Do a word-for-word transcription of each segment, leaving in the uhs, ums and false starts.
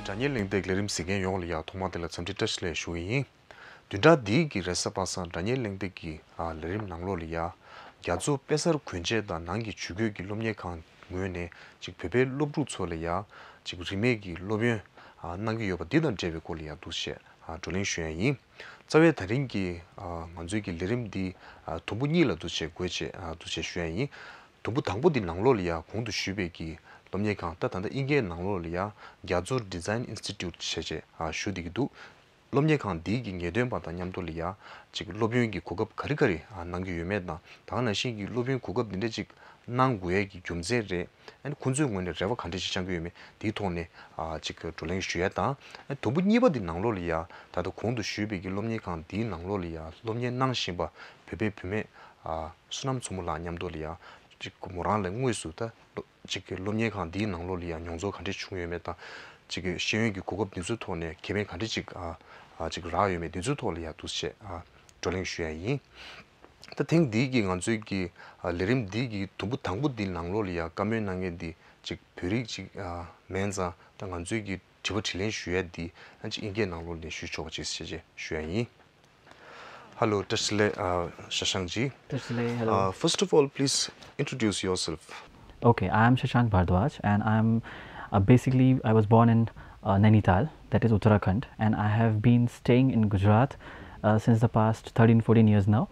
སྒྲ་སྙན་གླེང་སྟེགས་ལས་རིམ་གཟིགས་མཁན་ཡོངས་ལ་ཡ་ཐོག་མ་དེ་ལ་འཚམས་འདྲི་བཀྲ་ཤིས་བདེ་ལེགས་ཞུ་གི་ཡིན། བདུན་ཕྲག་འདིའི་གི་རེས་གཟའ་པ་སངས་སྒྲ་སྙན་གླེང་སྟེགས་ཀྱི་ཨ་ལས་རིམ་ནང་ལོགས་ལ་ཡ། རྒྱ་མཚོ་དཔེ་གསར་གོན་ཆས་དང་ནང་གི་ཇུས་འགོད་ཀྱི་སློབ་གཉེར་ཁང་ངོས་ནས་ཅིག་བོད་པའི་སློབ་ཕྲུག་ཚོ་ལ་ཡ་ཅིག་རིན་མེད་ཀྱི་སློབ་ཡོན་ཨ་གནང་གི་ཡོད་པ་འདི་དང་འབྲེལ་བའི་སྐོར་ལ་ཡ་འདུག་སེ་ཨ་བགྲོ་གླེང་ཞུ་ཡ་ཡིན། རྩ་བའི་ད་རིང་གི་ཨ་ང་ཚོའི་གི་ལས་རིམ་འདི་ཨ་དུམ་བུ་གཉིས་ལ་འདུག་སེ་བགོས་བྱས་ཨ་འདུག་སེ་ཞུ་ཡ་ཡིན། དུམ་བུ་དང་པོ་འདི་ནང་ལོགས་ལ་ཡ་གོང་དུ་ཞུས་པའི་གི་སློབ་གཉེར་ཁང་ད་ད་ལྟ་དབྱིན་སྐད་ནང་ལོགས་ལ་ཡ་རྒྱ་མཚོ་Design Institute བྱས་བྱས་ཨ་ཞུ་བསྡད་ཀྱི་འདུག་སློབ་གཉེར་ཁང་འདིའི་གི་ངེས་སྟོན་པ་དང་མཉམ་དུ་ལ་ཡ་ཅིག་སློབ་ཡོན་གྱི་གོ་སྐབས་ག་རེ་ག་རེ་ཨ་གནང་གི་ཡོད་མེད་དང་ད་ག་ནང་བཞིན་གྱི་སློབ་ཡོན་གོ་སྐབས་འདི་འདྲ་ཅིག་གནང་དགོས་ཡས་ཀྱི་རྒྱུ་མཚན་རེད། ཨ་ནི་ཁོང་ཚོའི་ངོས་ནས་རེ་བ་ག་འདྲ་ཞིག་བཅང་གི་ཡོད་མེད་འདིའི་ཐོག་ནས་ཨ་ཅིག་བགྲོ་གླེང་ཞུ་ཡས་དང་། ཨ་དུམ་བུ་གཉིས་པ་འདི་ནང་ལོགས་ལ་ཡ་ད་ལྟ་གོང་དུ་ཞུས་པའི་གི་སློབ་གཉེར་ཁང་འདིའི་ནང་ལོགས་ལ་ཡ་སློབ་གཉེར་གནང་བཞིན་པ་བོད་པའི་བུད་མེད་ཨ་བསོད་ནམས་མཚོ་མོ་ལགས་མཉམ་དུ་ལ་ཡ་ཅིག་མོ་རང་ལ་དངོས་སུ་ད་ཅིག་གི་སློབ་གཉེར་ཁང་འདིའི་ནང་ལོགས་ལ་ཡ་མྱོང་ཚོར་ག་འདྲ་བྱུང་ཡོད་མེད་དང་། ཅིག་གི་ཤེས་ཡོན་གྱི་གོ་སྐབས་འདི་ཚོའི་ཐོག་ནས་ཁེ་ཕན་ག་འདྲ་ཅིག་ཨ་ཨ་ཅིག་རག་ཡོད་མེད་འདི་ཚོའི་ཐོག་ལ་ཡ་འདུག་སེ་ཨ་བགྲོ་གླེང་ཞུ་ཡ་ཡིན། ད་ཐེངས་འདིའི་གི་ང་ཚོའི་གི་ཨ་ལས་རིམ་འདིའི་གི་དུམ་བུ་དང་པོ་འདི་ནང་ལོགས་ལ་ཡ་བཀའ་མོལ་གནང་མཁན་འདི་ཅིག་བོད་རིགས་ཅིག་ཨ་མིན་ཙང་ད་ང་ཚོའི་གི་དྲི་བ་དྲིས་ལན་ཞུ་ཡ་འདི་ཨ་ཅིག་དབྱིན་སྐད་ནང་ལོགས་ནས་ཞུ་ཆོག་པ་ཅིག་བྱས་བྱས་ཞུ་ཡ་ཡིན། Hello, བཀྲ་ཤིས་བདེ་ལེགས། ཨ་ཤ་ཤང་ཇི། བཀྲ་ཤིས་བདེ་ལེགས། Hello. Uh, first of all, please introduce yourself. Okay, I am Shashank Bhardwaj, and I'm uh, basically I was born in uh, Nainital, that is Uttarakhand, and I have been staying in Gujarat uh, since the past thirteen, fourteen years now.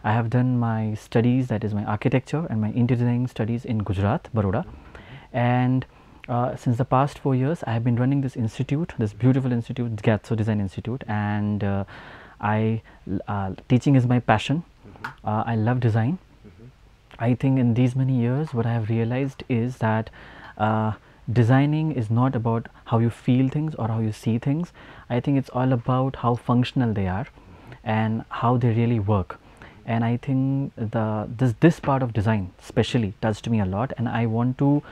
I have done my studies, that is my architecture and my interior design studies in Gujarat, Baroda. And uh, since the past four years, I have been running this institute, this beautiful institute, Gyatso Design Institute, and uh, I uh, teaching is my passion. Uh, I love design. I think in these many years, what I have realized is that uh, designing is not about how you feel things or how you see things. I think it's all about how functional they are and how they really work. And I think the this this part of design specially touched me a lot, and I want to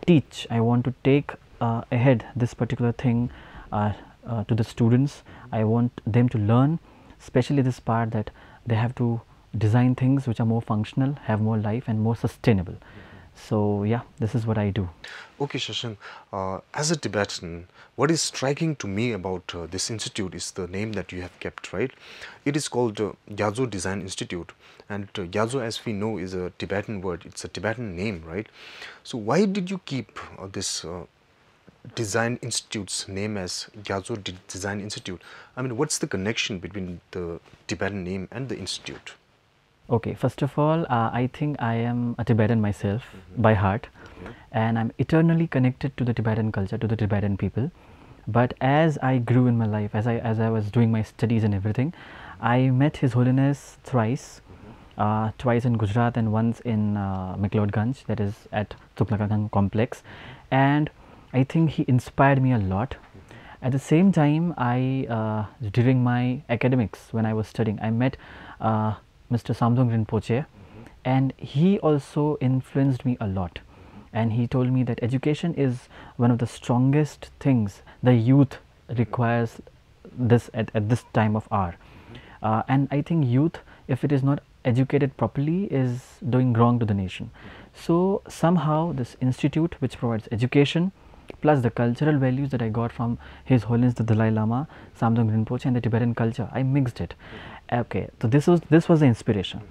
teach. I want to take uh, ahead this particular thing uh, uh, to the students. I want them to learn, especially this part that they have to design things which are more functional, have more life, and more sustainable. So yeah, this is what I do. Okay, Shashank, uh, as a Tibetan, what is striking to me about uh, this institute is the name that you have kept, right? It is called uh, Gyatso Design Institute. And uh, Gyatso, as we know, is a Tibetan word. It's a Tibetan name, right? So why did you keep uh, this uh, design institute's name as Gyatso De- Design Institute? I mean, what's the connection between the Tibetan name and the institute? Okay, first of all, uh, I think I am a Tibetan myself by heart, and I'm eternally connected to the Tibetan culture, to the Tibetan people. But as I grew in my life, as I as I was doing my studies and everything, I met His Holiness thrice, uh, twice in Gujarat and once in uh, McLeodganj, that is at Tuklakakang complex, and I think he inspired me a lot. At the same time, I uh, during my academics when I was studying, I met uh, Mister Samdong Rinpoche, and he also influenced me a lot. And he told me that education is one of the strongest things the youth requires this at, at this time of hour. Uh, and I think youth, if it is not educated properly, is doing wrong to the nation. So somehow this institute which provides education plus the cultural values that I got from His Holiness the Dalai Lama, Samdong Rinpoche, and the Tibetan culture, I mixed it. Okay, so this was this was the inspiration.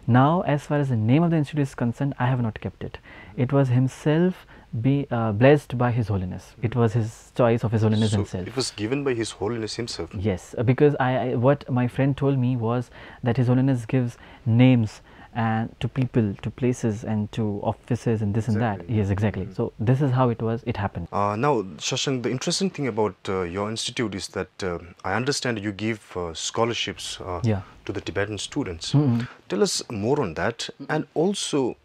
Now, as far as the name of the institute is concerned, I have not kept it. It was himself be uh, blessed by His Holiness. It was his choice of His Holiness so himself. It was given by His Holiness himself. Yes, uh, because I, I what my friend told me was that His Holiness gives names and to people, to places, and to offices, and this and that. Exactly. Yes, exactly. So this is how it was. It happened. Uh, now, Shashank, the interesting thing about uh, your institute is that uh, I understand you give uh, scholarships uh, yeah. to the Tibetan students. Mm-hmm. Tell us more on that, and also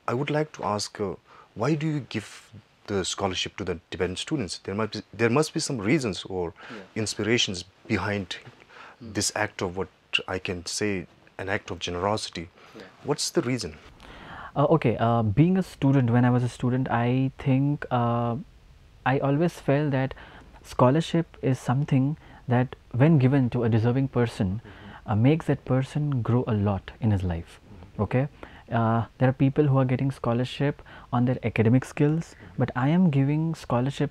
I would like to ask, uh, why do you give the scholarship to the Tibetan students? There must be, there must be some reasons or yeah. inspirations behind mm. this act of what I can say an act of generosity. Yeah. What's the reason? Uh, okay, uh, being a student, when I was a student, I think uh, I always felt that scholarship is something that, when given to a deserving person, uh, makes that person grow a lot in his life. Okay, uh, there are people who are getting scholarship on their academic skills, but I am giving scholarship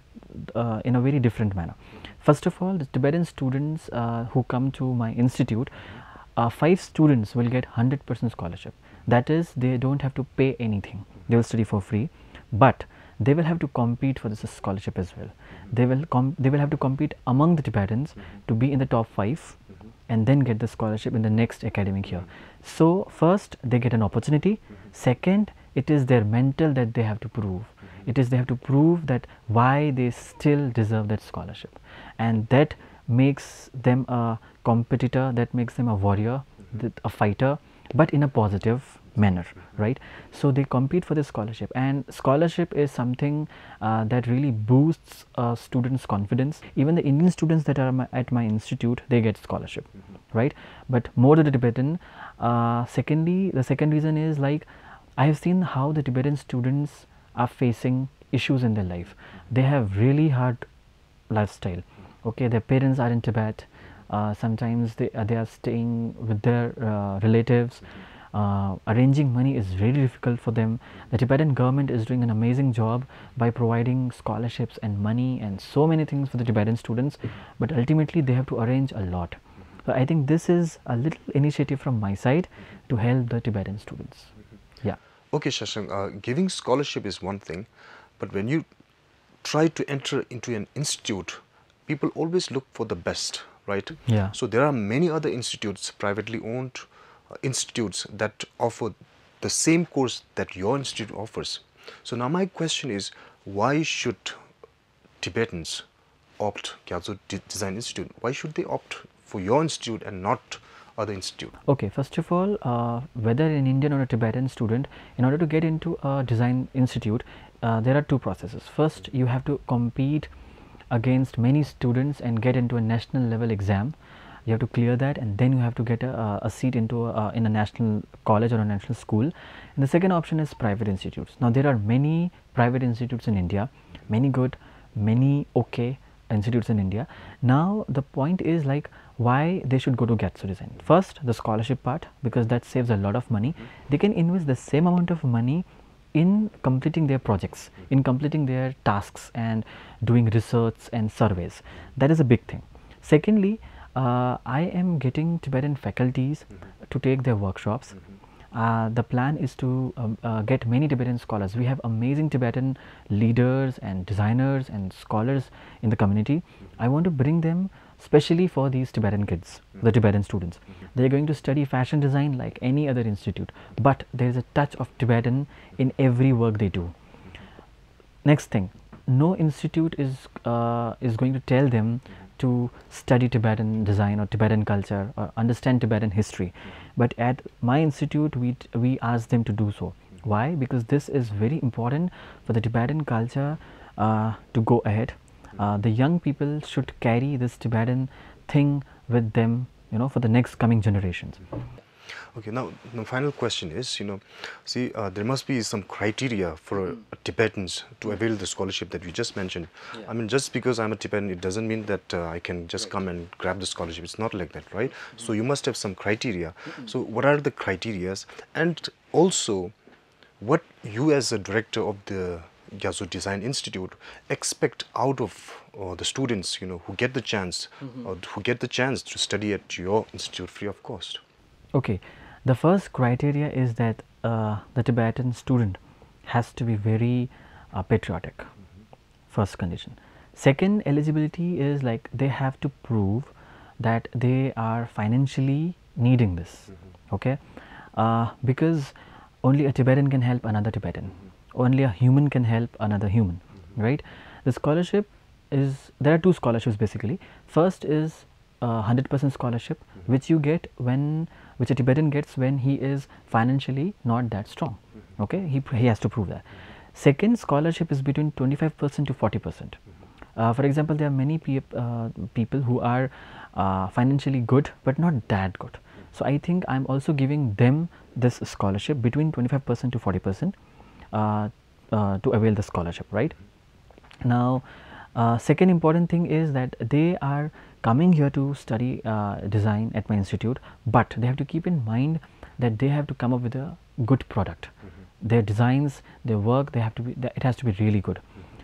uh, in a very different manner. First of all, the Tibetan students uh, who come to my institute, uh, five students will get one hundred percent scholarship. That is, they don't have to pay anything. They will study for free, but they will have to compete for this scholarship as well. They will com- they will have to compete among the Tibetans to be in the top five and then get the scholarship in the next academic year. So first, they get an opportunity. Second, it is their mental that they have to prove. It is they have to prove that why they still deserve that scholarship, and that makes them a competitor, that makes them a warrior, th- a fighter, but in a positive manner, right? So they compete for the scholarship, and scholarship is something uh, that really boosts a student's confidence. Even the Indian students that are my, at my institute, they get scholarship, right? But more to the Tibetan. Uh, secondly, the second reason is, like, I have seen how the Tibetan students are facing issues in their life. They have really hard lifestyle. Okay, their parents are in Tibet. Uh, sometimes they, uh, they are staying with their uh, relatives. Uh, arranging money is really difficult for them. The Tibetan government is doing an amazing job by providing scholarships and money and so many things for the Tibetan students, but ultimately they have to arrange a lot. So I think this is a little initiative from my side to help the Tibetan students. Yeah. Okay, Shashank, uh, giving scholarship is one thing, but when you try to enter into an institute, people always look for the best, right? Yeah. So there are many other institutes, privately owned uh, institutes, that offer the same course that your institute offers. So now my question is, why should Tibetans opt Gyaltso De- Design Institute? Why should they opt for your institute and not other institute? Okay, first of all, uh, whether an Indian or a Tibetan student, in order to get into a design institute, uh, there are two processes. First, you have to compete against many students and get into a national level exam. You have to clear that, and then you have to get a, a seat into a, in a national college or a national school. And the second option is private institutes. Now, there are many private institutes in India, many good, many okay institutes in India. Now, the point is, like, why they should go to Gyaltso Design. First, the scholarship part, because that saves a lot of money. They can invest the same amount of money in completing their projects, in completing their tasks and doing research and surveys. That is a big thing. Secondly, uh, I am getting Tibetan faculties to take their workshops. Uh, the plan is to um, uh, get many Tibetan scholars. We have amazing Tibetan leaders and designers and scholars in the community. I want to bring them specially for these Tibetan kids, the Tibetan students. They're going to study fashion design like any other institute, but there's a touch of Tibetan in every work they do. Next thing, no institute is uh, is going to tell them to study Tibetan design or Tibetan culture or understand Tibetan history. But at my institute, we we ask them to do so. Why? Because this is very important for the Tibetan culture uh, to go ahead. Uh, the young people should carry this Tibetan thing with them, you know, for the next coming generations. Okay, now the final question is, you know, see, uh, there must be some criteria for uh, Tibetans to avail the scholarship that you just mentioned. I mean, just because I'm a Tibetan, it doesn't mean that uh, I can just come and grab the scholarship. It's not like that, right? So you must have some criteria. So what are the criterias? And also, what you as a director of the Gyaltso Design Institute expect out of uh, the students, you know, who get the chance, or who get the chance to study at your institute free of cost? Okay, the first criteria is that uh, the Tibetan student has to be very uh, patriotic. First condition. Second eligibility is, like, they have to prove that they are financially needing this. Okay, uh, because only a Tibetan can help another Tibetan. Only a human can help another human, right? The scholarship is, there are two scholarships basically. First is uh, hundred percent scholarship, which you get when, which a Tibetan gets when he is financially not that strong. Okay, he, he has to prove that. Second, scholarship is between twenty-five percent to forty percent. Uh, for example, there are many peop- uh, people who are uh, financially good but not that good. So I think I'm also giving them this scholarship between twenty-five percent to forty percent uh, uh, to avail the scholarship, right? Now, uh, second important thing is that they are coming here to study uh, design at my institute, but they have to keep in mind that they have to come up with a good product. Their designs, their work, they have to be, it has to be really good.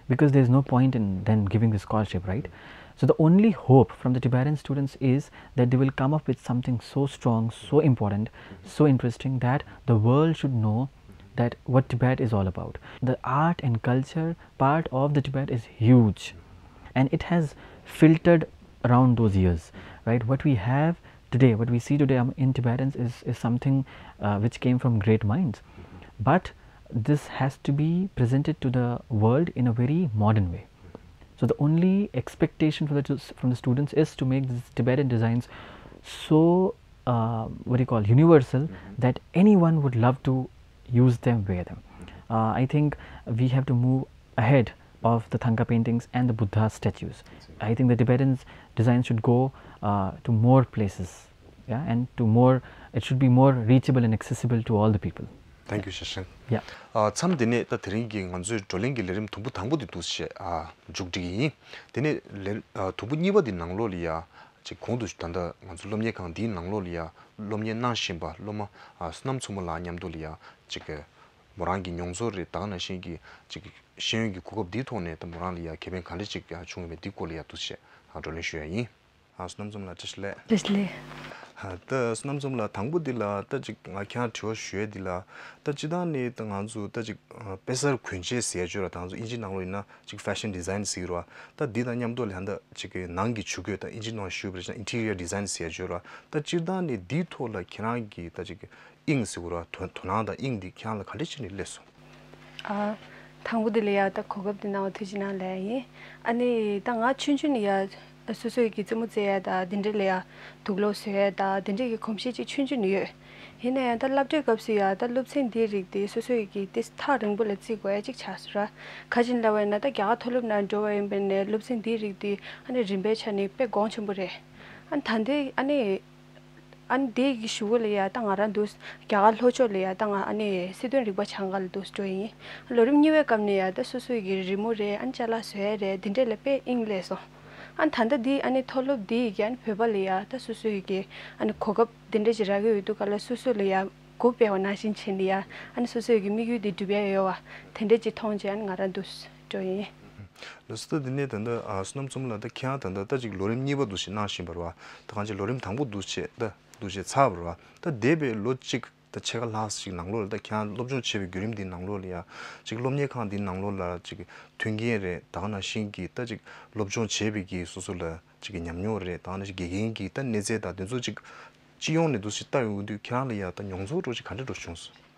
Because there's no point in then giving the scholarship, right? So the only hope from the Tibetan students is that they will come up with something so strong, so important, so interesting that the world should know that what Tibet is all about. The art and culture part of the Tibet is huge, and it has filtered around those years, right? What we have today, what we see today, um, in Tibetans is, is something, uh, which came from great minds. But this has to be presented to the world in a very modern way. So the only expectation for the, from the students is to make these Tibetan designs so, uh, what do you call, universal, that anyone would love to use them, wear them. Uh, I think we have to move ahead of the Thangka paintings and the Buddha statues. I think the Tibetan designs should go, uh, to more places, yeah, and to more, it should be more reachable and accessible to all the people. Thank you, Shashank. Yeah. ཨ། མཚམས་འདི་ནས་ད་དེ་རིང་གི་ང་ཚོའི་བགྲོ་གླེང་གི་ལས་རིམ་དུམ་བུ་དང་པོ་འདི་འདུག་སེ་ཨ་མཇུག་སྒྲིལ་གྱི་ཡིན། དེ་ནས་ལས་ཨ་དུམ་བུ་གཉིས་པ་འདི་ནང་ལོགས་ལ་ཡ་ཅིག་གོང་དུ་ད་ལྟ་ང་ཚོ་སློབ་གཉེར་ཁང་འདིའི་ནང་ལོགས་ལ་ཡ་སློབ་གཉེར་གནང་བཞིན་པ་སློབ་མ་ཨ་བསོད་ནམས་མཚོ་མོ་ལགས་མཉམ་དུ་ལ་ཡ་ཅིག་མོ་རང་གི་མྱོང་ཚོར་རེད། ད་ག་ནང་བཞིན་གྱི་ཅིག་ཤེས་ཡོན་གྱི་གོ་སྐབས་འདིའི་ཐོག་ནས་ད་མོ་རང་ལ་ཡ་ཁེ་ཕན་ག་འདྲ་ཅིག་བྱུང་ཡོད་མེད་འདི་སྐོར་ལ་ཡ་འདུག་སེ་ཨ་བགྲོ་གླེང་ཞུ་ཡ་ཡིན། ཨ། བསོད་ནམས་མཚོ་མོ་ལགས་བཀྲ་ཤིས་བདེ་ལེགས། བཀྲ་ཤིས་བདེ་ལེགས། ཨ། ད་བསོད་ནམས་མཚོ་མོ་ལགས་དང་པོ་འདི་ལ་ད་ཅིག་ང་ཁྱེད་རང་དྲི་བ་ཞུ་ཡས་འདི་ལ་ད་སྤྱིར་བཏང་ནས་ད་ང་ཚོ་ད་ཅིག་ཨ་དཔེ་གསར་གོན་ཆས་ཟེར་ཡ་ཅིག་ཡོད་ར། ད་ང་ཚོ་ཨིན་ཇི་ནང་ལོགས་ཡིན་ན་ཅིག་ཕེ་ཤན་ཌི་ཛའིན་ཟེར་གྱི་རེད་བ། ད་འདི་དང་མཉམ་དུ་ལ་ད་ཅིག་གི་ནང་གི་ཇུས་འགོད་ད་ཨིན་ཇི་ནང་ཞུས་པ་རེད་ན་ཨིན་ཊི་རི་ཡར་ཌི་ཛའིན་ཟེར་ཡ་ཅིག་ཡོད་ར། ད་སྤྱིར་བཏང་ནས་འདིའི་ཐོག་ལ་ཁྱེད་རང་གི་ད་ཅིག་གི་དབྱིངས་ཟེར་དགོས་ར། དོ་དོ་སྣང་དང་དབྱིངས་འདི་ཁྱེད་རང་ལ་ག་འདྲ་བྱས་ནས་སླེབས་སོང་། ཨ། དང་པོ་དེ་ལ་ཡ་ད་གོ་སྐབས་དེ་གནང་བ་ཐུགས་རྗེ་གནང་ལབ་ཡ་ཡིན། ཨ་ནི་ད་ང་ཆུང་ཆུང་ནས་ཡ་སོ་སོའི་གི་རྩེད་མོ་རྩེ་ཡ་ད་དེ་འདྲ་ལ་ཡ་དུག་སློག་བཟོ་ཡ་ད་དེ་འདྲ་གི་གོམས་གཤིས་ཅིག་ཆུང་ཆུང་ནས་ཡོད། ཡིན་ན་ཡང་ད་སློབ་གྲྭའི་སྐབས་སུ་ཡ་ད་སློབ་ཚན་འདིའི་རིགས་དེ་སོ་སོའི་གི་དེ་ཐག་རིང་པོ་ལ་བརྩི་དགོས་ཡ་ཅིག་ཆགས་སོང་ར། ག་རེ་ཡིན་ལབ་པ་ཡིན་ན་ད་རྒྱ་གར་མཐོ་སློབ་ནང་འགྲོ་བ་ཡིན་པ་ཡིན་ནའི་སློབ་ཚན་འདིའི་རིགས་དེ་ཨ་ནི་རིམ་པའི་ཆ་ནས་དཔེ་གོང་ཆེན་པོ་རེད། ཨ་ནི་ད་ལྟའི་ཨ་ནི། ཨ་ནི་དེ་གི་གཞུག་གུ་ལ་ཡ་ད་ང་རང་འདུག་རྒྱ་གར་ལྷོ་ཕྱོགས་ལ་ཡ་ད་ང་ཨ་ནི་སྲིད་དོན་རིག་པ་སྦྱང་ག་ལ་འདུག་འགྲོ་ཡིན། ལོ་རིམ་གཉིས་པའི་སྐབས་ནས་ཡ་ད་སོ་སོའི་གི་རི་མོ་རེད། ཨ་ནི་ཅ་ལག་བཟོ་ཡ་རེད། དེ་འདྲས་ལ་དཔེ་དབྱིངས་སླེབས་སོང་། ཨ་ནི་ད་ལྟ་འདི་ཨ་ནི་མཐོ་སློབ་འདི་ཡི་གི་ཨ་ནི་བོད་པ་ལ་ཡ་ད་སོ་སོའི་གི་ཨ་ནི་གོ་སྐབས་དེ་འདྲས་ཅིག་རག་གི་ཡོད་དུས་ག་ལ་སོ་སོ་ལ་ཡ་སྒོ་ཕྱེ་བ་ནང་བཞིན་བྱས་ནས་ཡ་ཨ་ནི་སོ་སོའི་གི་དམིགས་ཡུལ་དེ་འགྲུབ་ཡ་ཡོད་བ་དེ་འདྲས་ཅིག་མཐོང་བྱས་ཨ་ནི་ང་རང་འདུག་འགྲོ་ཡིན། ལགས་སོ། ད་དེ་ནས་ད་ལྟ་ཨ་བསོད་ནམས་མཚོ་མོ་ལགས་ད་ཁྱེད་རང་ད་ལྟ་ད་ཅིག་ལོ་རིམ་གཉིས་པ་འདུག་སེ་གནང་བཞིན་པ་རེད་བ། ད་གང་ཅིག་ལོ་རིམ་དང་པོ་འདུག་སེ་ད་འདུག་སེ་ཚར་བ་རེད་བ། ད་འདས་པའི་ལོ་གཅིག་ད་ཕྱེད་ཀ་ལྷག་ཅིག་ནང་ལོགས་ལ་ད་ཁྱེད་རང་སློབ་སྦྱོང་བྱེད་པའི་བརྒྱུད་རིམ་འདིའི་ནང་ལོགས་ལ་ཡ་ཅིག་སློབ་གཉེར་ཁང་འདིའི་ནང་ལོགས་ལ་ཅིག་མཐུན་རྐྱེན་རེད། ད་ག་ནང་བཞིན་གྱི་ད་ཅིག་སློབ་སྦྱོང་བྱེད་པའི་གི་སོ་སོ་ལ་ཅིག་གི་ཉམས་མྱོང་རེད། ད་ག་ནང་བཞིན་དགེ་རྒན་གྱི་ད་གནས་ཚད་དང་དེ་ཚོ་ཅིག་སྤྱི་ཡོངས་ནས་འདུག་སེ་ལྟ་ཡོང་དུས་ཁྱེད་རང་ལ་ཡ་ད་མྱོང་ཚོར་འདྲ་ཅིག་ག་འདྲ་འདྲ་བྱུང་སོང་།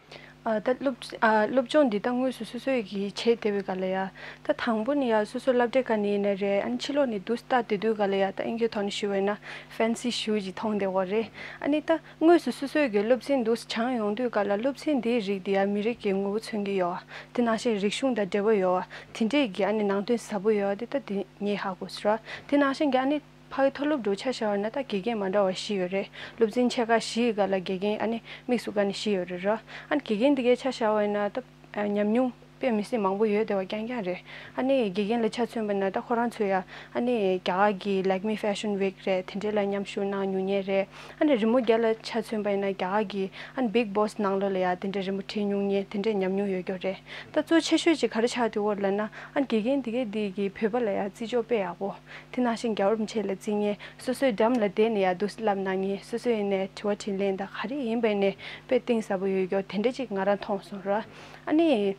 ཨ། ད་སློབ་ཨ། སློབ་སྦྱོང་འདི་ད་དངོས་སུ་སོ་སོའི་གི་བྱེད་བསྡད་པའི་སྐབས་ལ་ཡ། ད་དང་པོ་ནས་ཡ་སོ་སོ་སློབ་གྲྭའི་སྒང་ནས་ཡིན་ན་རེད། ཨ་ནི་ཕྱི་ལོགས་ནས་འདུག་སེ་ལྟ་བསྡད་དུས་སྐབས་ལ་ཡ་ད་ཨིན་སྐད་ཐོག་ནས་ཞུ་བ་ཡིན་ན་ཕེན་སི་ཤུ་ཅིག་མཐོང་བསྡད་ཡོད་རེད། ཨ་ནི་ད་དངོས་སུ་སོ་སོའི་གི་སློབ་ཚན་འདུག་སེ་སྦྱང་ཡོང་དུས་སྐབས་ལ་སློབ་ཚན་འདིའི་རིགས་འདི་ཡ་མི་རིགས་ཀྱི་ངོ་བོ་མཚོན་གྱི་ཡོད་བ། དེ་ནང་བཞིན་རིག་གཞུང་དང་འབྲེལ་བ་ཡོད་བ། དེ་འདྲས་ཀྱི་ཨ་ནི་ནང་དོན་ཟབ་པོ་ཡོད་བ་དེ་ད་དེ་ངས་ཧ་གོ་སོང་ར། དེ་ནང་བཞིན་གྱི་ཨ་ནི། ཕ་གི་མཐོ་སློབ་འགྲོ་ཆ་བཞག་པ་ན་ད་དགེ་རྒན་མ་འདྲ་བ་བཞི་ཡོད་རེད། སློབ་ཚན་ཆེ་ཁག་བཞིའི་སྒང་ལ་དགེ་རྒན་ཨ་ནི་དམིགས་སུ་བཀར་ནས་བཞི་ཡོད་རེད་ར། ཨ་ནི་དགེ་རྒན་འདི་གའི་ཆ་བཞག་པ་ཡིན་ན་ད་ཉམས་མྱོང་དཔེ་མི་སྲིད་མང་པོ་ཡོད་བསྡད་པ་རྐྱང་རྐྱང་རེད། ཨ་ནི་དགེ་རྒན་ལ་ཆ་མཚོན་པ་ན་ད་ཁོ་རང་ཚོ་ཡ་ཨ་ནི་རྒྱ་གར་གྱི་Lakme Fashion Week་རེད། དེ་འདྲས་ལ་མཉམ་ཞུགས་གནང་མྱོང་མཁན་རེད། ཨ་ནི་རི་མོ་རྒྱག་ལ་ཆ་མཚོན་པ་ཡིན་ན་རྒྱ་གར་གྱི་ཨ་ནི་Big Boss་ནང་ལོགས་ལ་ཡ་དེ་འདྲས་རི་མོ་བྲིས་མྱོང་མཁན་དེ་འདྲས་ཉམས་མྱོང་ཡོད་རྒྱུ་རེད། ད་གཙོ་ཆེ་ཤོས་ཅིག་ག་རེ་ཆགས་བསྡད་ཡོད་ལབ་ན་ཨ་ནི་དགེ་རྒན་འདི་གའི་འདི་གི་བོད་པ་ལ་ཡ་བརྩི་འཇོག་དཔེ་ཡག་པོ། དེ་ནང་བཞིན་རྒྱལ་བ་རིན་པོ་ཆེ་ལ་བརྩི་མཁན། སོ་སོའི་འགྲམ་ལ་བསྡད་ནས་ཡ་འདུག་སེ་བསླབ་གནང་མཁན། སོ་སོ་ཡིན་ནའི་དྲི་བ་དྲིས་ལན་དང་ག་རེ་ཡིན་པ་ཡིན་ནའི་དཔེ་གཏིང་ཟབ་པོ་ཡོད་རྒྱུ་དེ་འདྲ་ཅིག་ང་རང་མཐོང་སོང་ར། ཨ་ནི།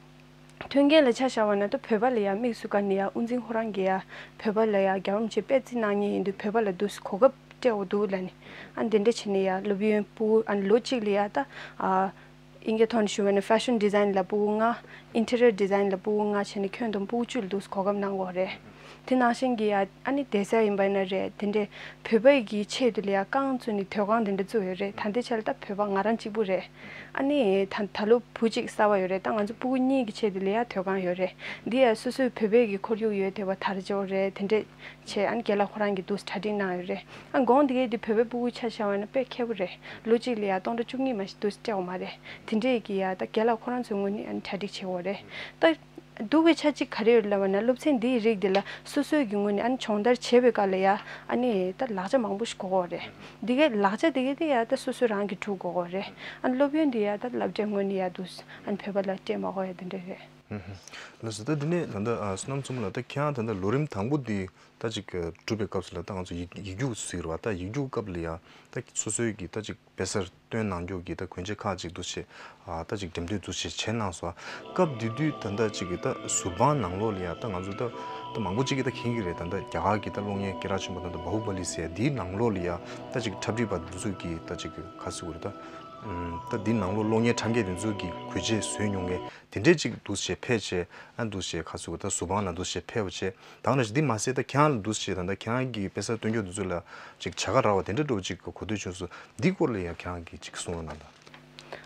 མཐུན་རྐྱེན་ལ་ཆ་བཞག་པ་ན་ད་བོད་པ་ལ་ཡ་དམིགས་སུ་བཀར་ནས་ཡ་དབུ་འཛིན་ཁོ་རང་གིས་ཡ་བོད་པ་ལ་ཡ་རྒྱལ་བ་རིན་པོ་ཆེ་དཔེ་བརྩི་གནང་མཁན་ཡིན་དུས་བོད་པ་ལ་འདུག་སེ་གོ་སྐབས་སྤྲད་དགོས་འདུག་ལབ་ནས། ཨ་ནི་དེ་འདྲ་བྱས་ནས་ཡ་སློབ་ཡོན་ཕྲུ་གུ་ཨ་ནི་ལོ་གཅིག་ལ་ཡ་ད་ཨ། ཨིན་སྐད་ཐོག་ནས་ཞུ་བ་ཡིན་ན་Fashion Design་ལ་ཕྲུ་གུ་ལྔ། Interior Design་ལ་ཕྲུ་གུ་ལྔ་བྱས་ནས་ཁྱོན་བསྡོམས་ཕྲུ་གུ་བཅུ་ལ་འདུག་སེ་གོ་སྐབས་གནང་གི་ཡོད་རེད། དེ་ནང་བཞིན་གྱི་ཡ་ཨ་ནི་སྡོད་ས་ཡིན་པ་ཡིན་ན་རེད། དེ་འདྲའི་བོད་པའི་གི་ཆེད་དུ་ལ་ཡ་རྐང་བཙུགས་ནས་སྡོད་ཁང་དེ་འདྲ་བཙུགས་ཡོད་རེད། ད་ལྟའི་ཆར་ལ་ད་བོད་པ་ང་རང་གཅིག་པུ་རེད། ཨ་ནི་ད་ད་ལོ་བུ་གཅིག་གསར་པ་ཡོད་རེད། ད་ང་ཚོ་ཕྲུ་གུ་གཉིས་ཀྱི་ཆེད་དུ་ལ་ཡ་སྡོད་ཁང་ཡོད་རེད། འདི་ཡ་སོ་སོའི་བོད་པའི་གི་ཁོར་ཡུག་ཡོད་བསྡད་པ་དར་ཆེ་བ་རེད། དེ་འདྲས་བྱས་ཨ་ནི་རྒན་ལགས་ཁོ་རང་གིས་འདུག་སེ་གྲ་སྒྲིག་གནང་ཡོད་རེད། ཨ་དགོངས་དེ་གས་དེ་བོད་པའི་ཕྲུ་གུ་ཆ་བཞག་པ་ན་དཔེ་མཁས་པོ་རེད། ལོ་གཅིག་ལ་ཡ་སྟོང་ཕྲག་བཅུ་གཉིས་མ་གཏོགས་འདུག་སེ་སྤྲད་ཡོད་མ་རེད། དེ་འདྲས་ཀྱི་ཡ་ད་རྒན་ལགས་ཁོ་རང་ཚོའི་ངོས་ནས་ཨ་ནི་གྲ་སྒྲིག་བྱེད་ཀྱི་ཡོད་རེད། ད་སྡུག་གི་ཆ་གཅིག་ག་རེ་ཡོད་ལབ་པ་ན་སློབ་ཚན་འདིའི་རིགས་འདི་ལ་སོ་སོའི་གི་ངོས་ནས་ཨ་ནི་སྦྱོང་བརྡར་བྱེད་པའི་སྐབས་ལ་ཡ་ཨ་ནི་ད་ལག་ཆ་མང་པོ་ཞིག་དགོས་ཀྱི་ཡོད་རེད། འདི་གའི་ལག་ཆ་འདི་གའི་དེ་ཡ་ད་སོ་སོ་རང་གིས་སྒྲུབ་དགོས་ཀྱི་ཡོད་རེད། ཨ་ནི་སློབ་ཡོན་འདི་ཡ་ད་སློབ་གྲྭའི་ངོས་ནས་ཡ་འདུག་སེ་ཨ་ནི་བོད་པ་ལ་སྤྲད་མ་དགོས་ཡ་དེ་འདྲ་རེད། ལགས་སོ། ད་འདི་ནས་ད་ལྟ་ཨ་བསོད་ནམས་མཚོ་མོ་ལགས། ད་ཁྱེད་རང་ད་ལྟ་ལོ་རིམ་དང་པོ་འདི་ད་ཅིག་གྲུབ་པའི་སྐབས་སུ་ལ་ད་ང་ཚོ་ཡིག་ཡིག་རྒྱུགས་ཟེར་བ། ད་ཡིག་རྒྱུགས་སྐབས་ལ་ཡ་ད་སོ་སོའི་གི་ད་ཅིག་དཔེ་གསར་སྟོན་གནང་རྒྱུ་གི་ད་གོན་ཆས་ཁག་ཅིག་འདུག་བྱས། ཨ་ད་ཅིག་འགྲེམས་སྟོན་འདུག་བྱས་བྱས་གནང་སོང་། སྐབས་དེ་དུས་ད་ལྟ་ཅིག་གི་ད་ཟུར་དཔང་ནང་ལོགས་ལ་ཡ་ད་ང་ཚོ་ད་ད་མང་པོ་ཅིག་གི་ད་མཁྱེན་གྱི་རེད། ད་ལྟ་རྒྱ་གར་གི་ད་གློག་བརྙན་སྐད་གྲགས་ཆེན་པོ་ད་ད་བྷ་ཧུ་བ་ལི་ཟེར་ཡ་འདིའི་ནང་ལོགས་ལ་ཡ་ད་ཅིག་འཁྲབ་ཁྲིད་པ་འདི་ཚོ་གི་ད་ཅིག་གི་ག་ཟེར་དགོས་རེད། ད་ཨམ་ད་འདིའི་ནང་ལོགས་གློག་བརྙན་འཁྲབ་མཁན་འདི་ཚོ་གི་གོན་ཆས་བཟོས་མྱོང་མཁན་དེ་འདྲས་ཅིག་འདུག་བྱས་ཕེབས་བྱས། ཨ་འདུག་བྱས་ག་ཟེར་དགོས། ད་ཟུར་དཔང་ལ་འདུག་བྱས་ཕེབས་བྱས། ད་ག་ནང་བཞིན་འདི་མ་ཟད་ད་ཁྱེད་རང་ལ་འདུག་བྱས་ད་ད་ཁྱེད་རང་གི་དཔེ་གསར་སྟོན་རྒྱུ་འདི་ཚོ་ལ་ཅིག་བྱ་དགའ་རག་པ་དེ་འདྲ་འདྲ་བོ་ཅིག་གོ་ཐོས་བྱུང་སོང་། འདི་སྐོར་ལ་ཡང་ཁྱེད་རང་གིས་ཅིག་གསུང་རོགས་གནང་དང་།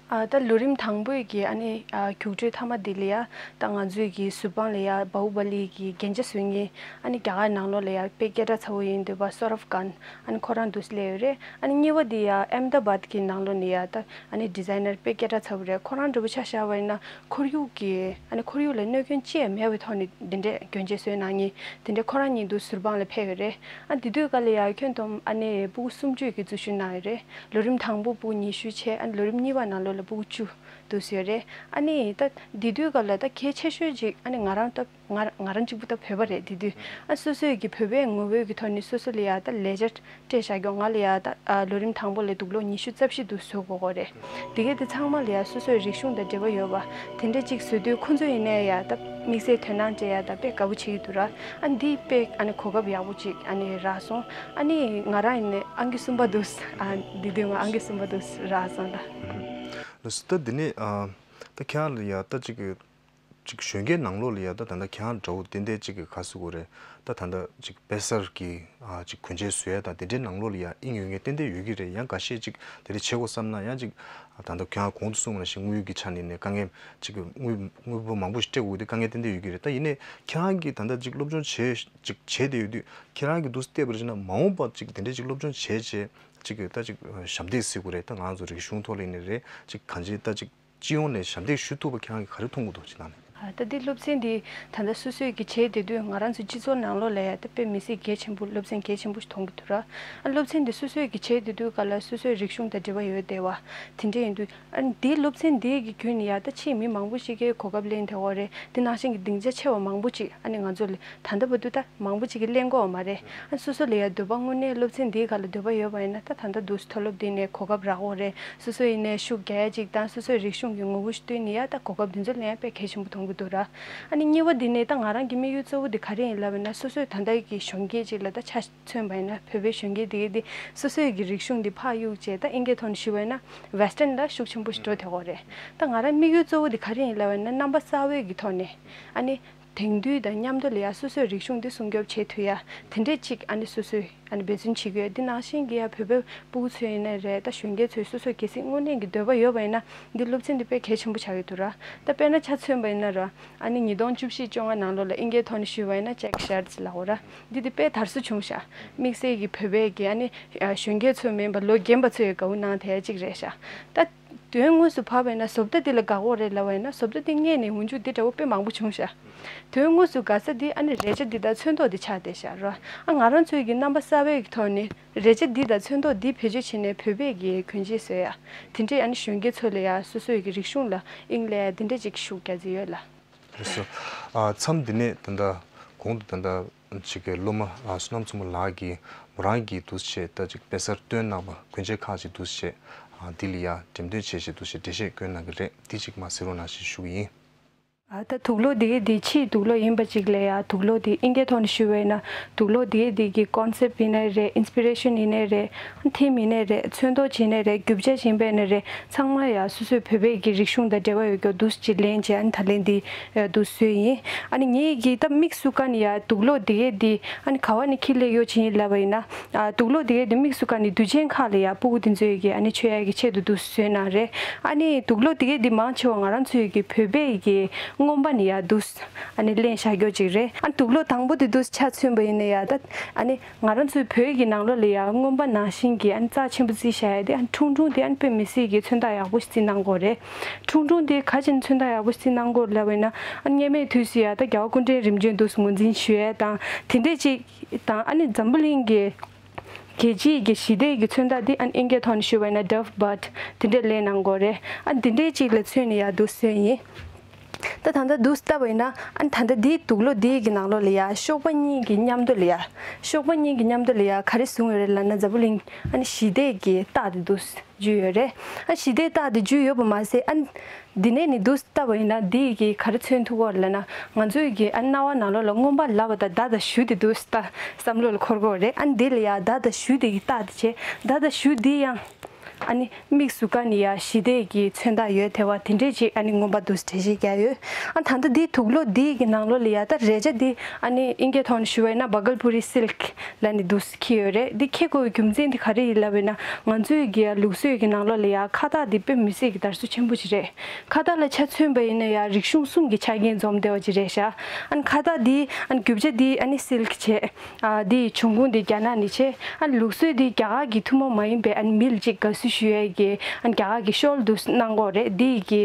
ཨ་ད་ལོ་རིམ་དང་པོའི་གི་ཨ་ནི་ཨ་རྒྱུགས་སྤྲོད་མཐའ་མ་འདི་ལ་ཡ་ད་ང་ཚོའི་གི་ཟུར་དཔང་ལ་ཡ་བྷ་ཧུ་བ་ལི་གི་རྒྱན་ཆ་བཟོ་མཁན། ཨ་ནི་རྒྱ་གར་ནང་ལོགས་ལ་ཡ་དཔེ་སྐད་གྲགས་ཚ་བོ་ཡིན་འདོད་པ་སོ་རབ་ཁཱན། ཨ་ནི་ཁོ་རང་འདུག་སླེབས་ཡོད་རེད། ཨ་ནི་གཉིས་པ་འདི་ཡ་ཨེམ་ད་བཱད་གི་ནང་ལོགས་ནས་ཡ་ད་ཨ་ནི་ཌི་ཛའི་ནར་དཔེ་སྐད་གྲགས་ཚ་བོ་རེད། ཁོ་རང་འདྲ་བོ་ཆ་བཞག་པ་ཡིན་ན་ཁོར་ཡུག་གི་ཨ་ནི་ཁོར་ཡུག་ལ་གནོད་སྐྱོན་ཅི་ཡང་མེད་པའི་ཐོག་ནས་འདི་འདྲའི་གྱོན་ཆས་བཟོས་གནང་མཁན་དེ་འདྲའི་ཁོ་རང་གཉིས་འདུག་ཟུར་དཔང་ལ་ཕེབས་ཡོད་རེད། ཨ་དེ་དུས་སྐབས་ལ་ཡ་ཁྱོན་བསྡོམས་ཨ་ནི་ཕྲུ་གུ་སུམ་ཅུ་གི་འཛུལ་ཞུགས་གནང་ཡོད་རེད། ལོ་རིམ་དང་པོ་ཕྲུ་གུ་ཉི་ཤུ་བྱས། ཨ་ནི་ལོ་རིམ་གཉིས་པ་ནང་ལོགས་ལ་ཕྲུ་གུ་བཅུ་འདུག་ཟེར་ཡོད་རེད། ཨ་ནི་ད་དེ་དུས་སྐབས་ལ་ད་གལ་ཆེ་ཤོས་ཅིག་ཨ་ནི་ང་རང་ད་ང་ང་རང་གཅིག་པུ་ད་བོད་པ་རེད། དེ་དུས་ཨ་སོ་སོའི་གི་བོད་པའི་ངོ་བོའི་གི་ཐོག་ནས་སོ་སོ་ལ་ཡ་ད་ལས་འཆར་སྤྲད་བཞག་རྒྱུ། ང་ལ་ཡ་ད་ཨ་ལོ་རིམ་དང་པོ་ལ་དུག་སློག་ཉི་ཤུ་རྩ་བཞི་དུ་བཟོ་དགོས་ཀྱི་རེད། དེ་གས་དེ་ཚང་མ་ལ་ཡ་སོ་སོའི་རིག་གཞུང་དང་འབྲེལ་བ་ཡོད་པ་དེ་འདྲ་ཅིག་བཟོ་དུས་ཁོང་ཚོ་ཡིན་ནའི་ཡ་ད་དམིགས་བསལ་དོ་སྣང་སྤྲད་ཡ་ད་དཔེ་དགའ་པོ་བྱེད་ཀྱི་འདུག་ར། ཨ་འདི་དཔེ་ཨ་ནི་གོ་སྐབས་ཡག་པོ་ཅིག་ཨ་ནི་རག་སོང་། ཨ་ནི་ང་རང་ཡིན་ནའི་ཨང་ཀི་གསུམ་པ་འདུག་ཨ་འདི་དུས་ང་ཨང་ཀི་གསུམ་པ་འདུག་རག་སོང་ད། ལགས་སོ། ད་འདི་ནས་ཨ་ད་ཁྱེད་རང་ལ་ཡ་ད་ཅིག་གི་ཅིག་གཞོན་སྐྱེས་ནང་ལོགས་ལ་ཡ་ད་ད་ལྟ་ཁྱེད་རང་འདྲ་བོ་ཏན་ཏན་ཅིག་གི་ག་ཟེར་དགོས་རེད། ད་ད་ལྟ་ཅིག་དཔེ་གསར་གྱི་ཨ་ཅིག་གོན་ཆས་བཟོ་ཡ་དང་དེ་འདྲའི་ནང་ལོགས་ལ་ཡ་དབྱིངས་ཡོད་མཁན་ཏན་ཏན་ཡོད་ཀྱི་རེད། ཡང་འགའ་ཤས་ཅིག་དེ་འདྲ་བྱེད་དགོས་བསམ་ན་ཡང་ཅིག་ད་ལྟ་ཁྱེད་རང་གོང་དུ་གསུངས་པ་ནང་བཞིན་དངོས་ཡོད་ཀྱི་ཆ་ནས་ནས་དཀའ་ངལ་ཅིག་གི་དངོས་དངོས་པོ་མང་པོ་ཞིག་སྤྲད་དགོས་ཀྱི་དེ་དཀའ་ངལ་ཏན་ཏན་ཡོད་ཀྱི་རེད། ད་ཡིན་ནའི་ཁྱེད་རང་གིས་ད་ལྟ་ཅིག་སློབ་སྦྱོང་བྱས་ཅིག་བྱས་བསྡད་ཡོད་དུས་ཁྱེད་རང་གིས་འདུག་བལྟས་པར་བྱས་ན་མ་འོངས་པ་ཅིག་དེ་འདྲའི་ཅིག་སློབ་སྦྱོང་བྱས་བྱས་ཅིག་གི་ད་ཅིག་ཞབས་འདེགས་ཟེར་དགོས་རེད། ད་ང་ཚོ་རིག་གཞུང་ཐོག་ལ་ཡིན་ནའི་རེད། ཅིག་གང་ཅི་ད་ཅིག་སྤྱི་ཡོངས་ནས་ཞབས་འདེགས་ཞུ་ཐུབ་པ་ཁྱེད་རང་གིས་ག་རེ་མཐོང་གི་འདུག་ཅེས་ནང་ནས། ཨ་ད་འདི་སློབ་ཚན་འདི་ད་ལྟ་སོ་སོས་ཀྱི་བྱས་བསྡད་དུས་ང་རང་ཚོ་སྤྱི་ཚོགས་ནང་ལོགས་ལ་ཡ་ད་དཔེ་མི་སྲིད་གལ་ཆེན་པོ་སློབ་ཚན་གལ་ཆེན་པོ་ཞིག་མཐོང་གི་འདུག་ར། ཨ་སློབ་ཚན་འདི་སོ་སོས་ཀྱི་བྱས་བསྡད་དུས་ག་ལ་སོ་སོའི་རིག་གཞུང་དང་འབྲེལ་བ་ཡོད་བསྡད་པ་དེ་འདྲ་ཡིན་དུས་ཨ་འདི་སློབ་ཚན་འདི་གི་བརྒྱུད་ནས་ཡ་ད་ཕྱིས་མི་མང་པོ་ཞིག་གིས་གོ་སྐབས་ལེན་བསྡད་ཡོད་རེད། དེ་ནང་བཞིན་གྱི་སྡིངས་ཆ་ཆེ་བ་མང་པོ་ཅིག་ཨ་ནི་ང་ཚོ་ལ་ད་ལྟ་བར་དུ་ད་མང་པོ་ཅིག་གིས་གླེང་གོ་མ་རེད། ཨ་སོ་སོ་ལ་ཡ་འདོད་པ་དངོས་གནས་སློབ་ཚན་འདིའི་སྒང་ལ་འདོད་པ་ཡོད་པ་ཡིན་ན་ད་ད་ལྟ་འདུག་མཐོ་སློབ་འདི་ནས་གོ་སྐབས་རག་འོ་རེད། སོ་སོ་ཡིན་ནས་ཤུགས་རྒྱག་ཡ་ཅིག་དང་སོ་སོའི་རིག་གཞུང་གི་ངོ་བོ་ཞིག་བསྟུན་ནས་ཡ་ད་གོ་སྐབས་འདི་ཚོ་ལེན་ཡ་དཔེ་གལ་ཆེན་པོ་མཐོང་གི་འདུག་ར། ཨ་ནི་གཉིས་པ་འདི་ནས་ད་ང་རང་གི་དམིགས་ཡུལ་གཙོ་བོ་འདི་ག་རེ་ཡིན་ལབ་ན་སོ་སོའི་ད་ལྟ་གི་གཞོན་སྐྱེས་ཅིག་ལ་ད་ཆ་མཚོན་པ་ཡིན་ན་བོད་པའི་གཞོན་སྐྱེས་འདི་གི་འདི་སོ་སོའི་གི་རིག་གཞུང་འདི་ཕར་གཡུག་བྱས་ད་ཨིན་སྐད་ཐོག་ནས་ཞུས་པ་ཡིན་ན་ཝེ་སི་ཊན་ལ་ཤུགས་ཆེན་པོ་ཞིག་འགྲོ་བསྡད་ཡོད་རེད། ད་ང་རང་དམིགས་ཡུལ་གཙོ་བོ་འདི་ག་རེ་ཡིན་ལབ་ན་རྣམ་པ་གསར་བའི་གི་ཐོག་ནས་ཨ་ནི། དེང་དུས་དང་མཉམ་དུ་ལ་ཡ་སོ་སོའི་རིག་གཞུང་འདི་སྲུང་སྐྱོབ་བྱེད་ཐུབ་ཡ་དེ་འདྲས་ཅིག་ཨ་ནི་སོ་སོས་ཨ་ནི་འབད་བརྩོན་བྱེད་ཀྱི་ཡོད། འདི་ནང་བཞིན་གྱི་ཡ་བོད་པའི་ཕྲུ་གུ་ཚོ་ཡིན་ནའི་རེད། ད་གཞོན་སྐྱེས་ཚོས་སོ་སོ་གལ་སྲིད་དངོས་གནས་ཀྱི་འདོད་པ་ཡོད་པ་ཡིན་ན་འདི་སློབ་ཚན་འདི་དཔེ་གལ་ཆེན་པོ་ཆགས་ཀྱི་འདུག་ར། ད་དཔེར་ན་ཆ་མཚོན་པ་ཡིན་ན་ར་ཨ་ནི་ཉིས་སྟོང་བཅུ་བཞི་བཅོ་ལྔ་ནང་ལོགས་ལ་ཨིན་སྐད་ཐོག་ནས་ཞུས་པ་ཡིན་ན་ཅེག་ཤར་ཛི་ལབ་ཡོད་ར། འདི་འདི་དཔེ་དར་སོ་བྱུང་ཤག་དམིགས་བསལ་གྱི་བོད་པའི་གི་ཨ་ནི་གཞོན་སྐྱེས་ཚོ་མིན་པ་ལོ་རྒན་པ་ཚོས་དགའ་བོ་གནང་བསྡད་ཡ་ཅིག་རེད་ཤག་ད་དོན་དངོས་སུ་བབས་པ་ཡིན་ན་བཟོ་ལྟ་འདི་ལ་དགའ་གི་རེད་ལབ་པ་ཡིན་ན་བཟོ་ལྟ་འདི་སྔས་ནས་འོན་ཆུ་འདི་འདྲ་བོ་དཔེ་མང་པོ་བྱུང་ཤག་དོན་དངོས་སུ་དགའ་ས་འདི་ཨ་ནི་རས་ཆ་འདི་དང་ཚོན་མདོག་འདི་ཆགས་བསྡད་ཤག་ར། ཨ་ང་རང་ཚོའི་གི་རྣམ་པ་གསར་བའི་གི་ཐོག་ནས་རས་ཆ་འདི་དང་ཚོན་མདོག་འདི་བེད་སྤྱོད་བྱས་ནས་བོད་པའི་གི་གྱོན་ཆས་བཟོ་ཡ་དེ་འདྲས་ཨ་ནི་གཞོན་སྐྱེས་ཚོ་ལ་ཡ་སོ་སོའི་གི་རིག་གཞུང་ལ་དབྱིངས་སླེབས་ཡ་དེ་འདྲས་ཅིག་ཤུགས་རྒྱག་རྩིས་ཡོད་ལ། ལགས་སོ། ཨ་མཚམས་འདི་ནས་ད་ལྟ་གོང་དུ་ད་ལྟ་ཅིག་གི་སློབ་མ་ཨ་བསོད་ནམས་མཚོ་མོ་ལགས་ཀྱིས་མོ་རང་གིས་འདུག་སེ་ད་ཅིག་དཔེ་གསར་སྟོན་གནང་བ་གོན་ཆས་ཁག་ཅིག་འདུག་སེ་ཨ་འདི་ལ་ཡ་འགྲེམས་སྟོན་བྱས་བྱས་འདུག་སེ་འགྲེལ་བཤད་བཀོད་གནང་གི་རེད། འདི་ཅིག་མར་གཟིགས་རོགས་གནང་ཞེས་ཞུ་གི་ཡིན། ཨ་ད་དུག་སློག་འདི་གའི་འདི་ཕྱིའི་དུག་སློག་ཡིན་པ་ཅིག་ལ་ཡ་དུག་སློག་འདི་ཨིན་སྐད་ཐོག་ནས་ཞུས་པ་ཡིན་ན་དུག་སློག་འདི་གའི་འདི་གི་ཀོན་སེབ་ཡིན་ནའི་རེད། ཨིན་སི་པི་རེ་ཤན་ཡིན་ནའི་རེད། ཐིམ་ཡིན་ནའི་རེད། ཚོན་མདོག་ཡིན་ནའི་རེད། རྒྱུ་ཆ་ཡིན་པ་ཡིན་ནའི་རེད། ཚང་མ་ཡ་སོ་སོའི་བོད་པའི་གི་རིག་གཞུང་དང་འབྲེལ་བ་ཡོད་རྒྱུ་འདུག་སེ་ཅིག་ལེན་བྱས་ཨ་ནི་ད་ལན་འདི་འདུག་སེ་བཟོས་ཡིན། ཨ་ནི་ངའི་གི་ད་དམིགས་སུ་བཀར་ནས་ཡ་དུག་སློག་འདི་གའི་འདི་ཨ་ནི་ག་བ་ནས་འཁྱེར་སླེབས་ཡོད་ཅིག་ཡིན་ལབ་པ་ཡིན་ན། ཨ་དུག་སློག་དེ་གའི་དེ་དམིགས་སུ་བཀར་ནས་དུས་ཆེན་ཁག་ལ་ཡ་ཕྲུ་གུ་དེ་ཚོའི་གི་ཨ་ནི་མཆོད་ཡ་གི་ཆེད་དུ་འདུག་སེ་བཟོས་གནང་རེད། ཨ་ནི་དུག་སློག་དེ་གའི་དེ་མང་ཆེ་བ་ང་རང་ཚོའི་གི་བོད་པའི་གི་རྔོན་པ་ནས་ཡ་འདུག་སེ་ཨ་ནི་ལེན་བཞག་རྒྱུ་ཅིག་རེད། ཨ་ནི་དུག་སློག་དང་པོ་དེ་འདུག་སེ་ཆ་མཚོན་པ་ཡིན་ན་ཡ་ད་ཨ་ནི་ང་རང་ཚོའི་བོད་ཀྱི་ནང་ལོགས་ལ་ཡ་རྔོན་པ་ནང་བཞིན་གི་ཨ་ནི་རྩ་ཆེན་པོ་བརྩི་བཞག་ཡ་དེ་ཨ་ནི་ཁྲུང་ཁྲུང་དེ་ཨ་ནི་དཔེ་མི་སྲིད་གི་མཚོན་རྟགས་ཡག་པོ་ཞིག་བརྩི་གནང་གི་ཡོད་རེད། ཁྲུང་ཁྲུང་དེ་ག་ཅིག་མཚོན་རྟགས་ཡག་པོ་ཞིག་བརྩི་གནང་གི་ཡོད་ལབ་པ་ཡིན་ན་ཨ་ནི་སྔོན་མའི་དུས་སུ་ཡ་ད་རྒྱལ་བ་སྐུ་ཕྲེང་རིམ་བྱོན་འདུག་སེ་ངོས་འཛིན་ཞུ་ཡ་དང་དེ་འདྲས་ཅིག་དང་ཨ་ནི་འཛམ་བུ་གླིང་གི་རྒྱལ་སྤྱིའི་གི་ཞི་བདེ་གི་མཚོན་རྟགས་འདི་ཨ་ནི་ཨིན་སྐད་ཐོག་ནས་ཞུས་པ་ཡིན་ན་Dove Bud དེ་འདྲས་ལེན་གནང་གི་ཡོད་རེད། ཨ་ནི་དེ་འདྲས་ཅིག་ལ་མཚོན་ནས་ཡ་འདུག་སེ་བཟོས་ཡིན། ད་ ད་ད་ལྟ་འདུག་སེ་བལྟས་པ་ཡིན་ན་ཨ་ནི་ད་ལྟ་འདིའི་དུག་ལོག་འདིའི་གི་ནང་ལོགས་ལ་ཡ་གཤོག་པ་གཉིས་ཀྱི་མཉམ་དུ་ལ་ཡ། གཤོག་པ་གཉིས་ཀྱི་མཉམ་དུ་ལ་ཡ་ག་རེ་བཟུང་ཡོད་རེད་ལབ་ན་འཛམ་བུ་གླིང་ཨ་ནི་ཞི་བདེ་གི་རྟགས་དེ་འདུག་སེ་འཇུས་ཡོད་རེད། ཨ་ཞི་བདེའི་རྟགས་དེ་འཇུས་ཡོད་པ་མ་ཟད་ཨ་ནི་འདི་ནས་ནི་འདུག་སེ་བལྟས་པ་ཡིན་ན་འདི་གི་ག་རེ་མཚོན་ཐུབ་ཀྱི་ཡོད་རེད་ལབ་ན་ང་ཚོའི་གི་ཨ་ནི་རྣ་བ་ནང་ལོགས་ལ་རྔོན་པ་ལབ་པ་དང་མདའ་དང་གཞུ་དེ་འདུག་སེ་ད་བསམ་བློ་ལ་འཁོར་གྱི་ཡོད་རེད། ཨ་ནི་འདི་ལ་ཡ་མདའ་དང་གཞུ་དེ་གི་རྟགས་དེ་བྱས། མདའ་དང་གཞུ་འདི་ཡང་ཨ་ནི་དམིགས་སུ་བཀར་ནས་ཡ་ཞི་བདེ་གི་མཚོན་རྟགས་ཡོད་དེ་བ་དེ་འདྲས་ཅིག་ཨ་ནི་རྔོན་པ་འདུག་སེ་འགྲེལ་བཤད་བརྒྱབ་ཡོད། ཨ་ད་ལྟ་འདི་དུག་ལོག་འདི་གི་ནང་ལོགས་ལ་ཡ་ད་རས་ཆ་འདི་ཨ་ནི་ཨིན་སྐད་ཐོག་ནས་ཞུ་བ་ཡིན་ན་བྷ་གལ་པུ་རི་སིལཀ་ལབ་ནས་འདུག་སེ་འཁྱེར་ཡོད་རེད། འདི་འཁྱེར་དགོས་པའི་རྒྱུ་མཚན་འདི་ག་རེ་ཡིན་ལབ་པ་ཡིན་ན་ང་ཚོའི་གི་ཡ་ལུགས་སྲོལ་གི་ནང་ལོགས་ལ་ཡ་ཁ་བཏགས་འདི་དཔེ་མི་སྲིད་ཀྱི་དར་སྲོལ་ཆེན་པོ་ཅིག་རེད། ཁ་བཏགས་ལ་ཆ་མཚོན་པ་ཡིན་ན་ཡ་རིག་གཞུང་གསུམ་གྱི་ཆ་རྐྱེན་འཛོམས་བསྡད་པ་ཅིག་རེད་ཤག་ཨ་ནི་ཁ་བཏགས་འདི་ཨ་ནི་རྒྱུ་ཆ་འདི་ཨ་ནི་སིལཀ་བྱས། ཨ་འདི་འབྱུང་ཁུངས་འདི་རྒྱ་ནག་ནས་བྱས། ཨ་ནི་ལུགས་སྲོལ་འདི་རྒྱ་གར་གྱི་ཐུན་མོང་མ་ཡིན་པའི་ཨ་ནི་མི་ལ་ཅིག་དགའ་བསུ་ཞུ་ཡས་ཀྱི་ཨ་ནི་རྒྱ་གར་གྱི་ཤོལ་འདུག་སེ་གནང་གི་ཡོད་རེད། འདི་ཡི་གི་